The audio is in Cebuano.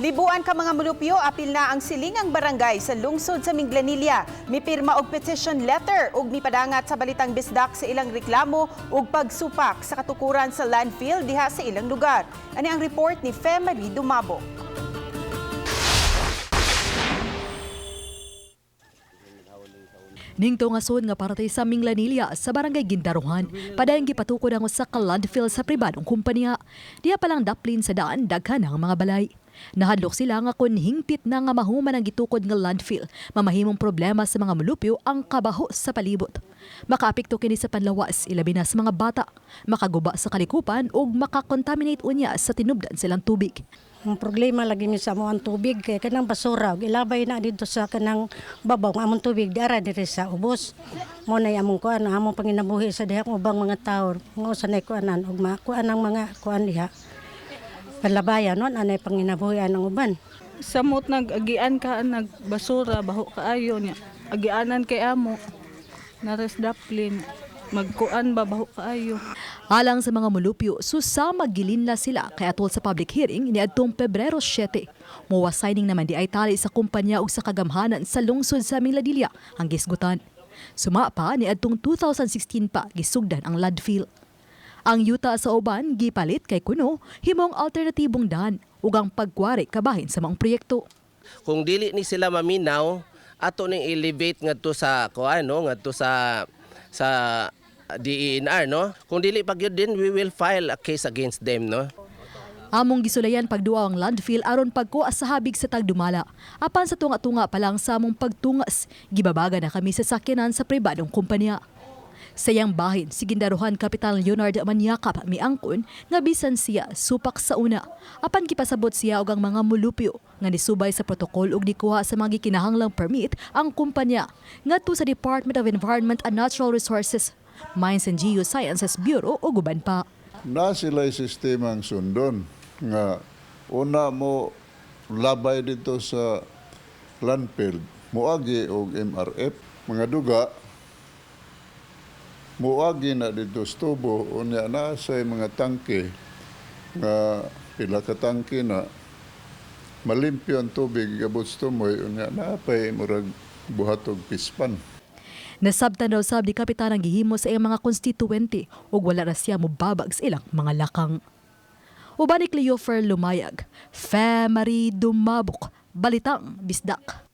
Libuan ka mga mulupyo, apil na ang silingang barangay sa lungsod sa Minglanilla. Mipirma og petition letter ug mipadangat sa Balitang Bisdak sa ilang reklamo ug pagsupak sa katukuran sa landfill diha sa ilang lugar. Ani ang report ni Fe Marie Dumabo. Ning tungason nga parte sa Minglanilla sa barangay Guindaruhan, padayon gipatukod ang usa ka landfill sa pribadong kumpanya. Diha pa lang daplin sa daan, daghan ang mga balay. Nahadlok sila nga kon hingpit na nga mahuman ang gitukod nga landfill, mamahimong problema sa mga mulupyo ang kabaho sa palibot. Makaapekto kini sa panlawas, ilabi na sa mga bata, makaguba sa kalikupan ug makakontaminate unya sa tinubdan silang tubig. Ang problema lagi mi sa among tubig kay kanang basura ug ilabay na dito sa kanang babaw ang among tubig diara diri sa ubos. Mo nay among kuan, among panginabuhi sa diha ubang mga tawo ngo sa nay kuanan ug makuan ang mga kuan diha. Palabayan non anay panginabuhi ang uban. Samot nag-agian ka nagbasura, baho kaayo niya. Agianan kay amo. Nares daplin. Magkuan ba, baho kaayo. Alang sa mga mulupyo, susama gilinla sila kay atol sa public hearing niadtong Pebrero 7. Mowa signing naman di ay tali sa kumpanya ug sa kagamhanan sa lungsod sa Minglanilla ang gisgutan. Suma pa, niadtong 2016 pa gisugdan ang landfill. Ang yuta sa uban gipalit kay kuno himong alternatibong daan ug ang pagkwari kabahin sa maong proyekto. Kung dili ni sila maminaw, ato ning elevate ngadto sa kuan, no, ngadto sa DENR, no. Kung dili pa gyud din, we will file a case against them, no. Among gisulayan pagduaw ang landfill aron pagkuha sa habig sa tagdumala. Apan sa tunga-tunga pa lang sa among pagtungas, gibabaga na kami sa sakyanan sa pribadong kumpanya. Sa iyang bahin, si Guindaruhan Kapitan Leonard Manyakap miangkon nga bisan siya supak sa una. Apan gipasabot siya og ang mga mulupyo nga nisubay sa protokol ug nikuha sa mga gikinahanglang permit ang kumpanya ngadto sa Department of Environment and Natural Resources, Mines and Geosciences Bureau ug uban pa. Na sila'y sistemang sundon nga una mo labay dito sa landfill, muagi og MRF mga duga, muagi na dito sa tubo. Unya na sa mga tangke nga pila ka tangke na malimpyo ang tubig gabot sa tumoy. Unya na pay murag buhat og pispan. Nasabtan daw sab ni Kapitan ang gihimo sa iyang mga konstituente ug wala ra siya mobabag sa ilang mga lakang. Uban ni Cleofer Lumayag, Fe Marie Dumabok, Balitang Bisdak.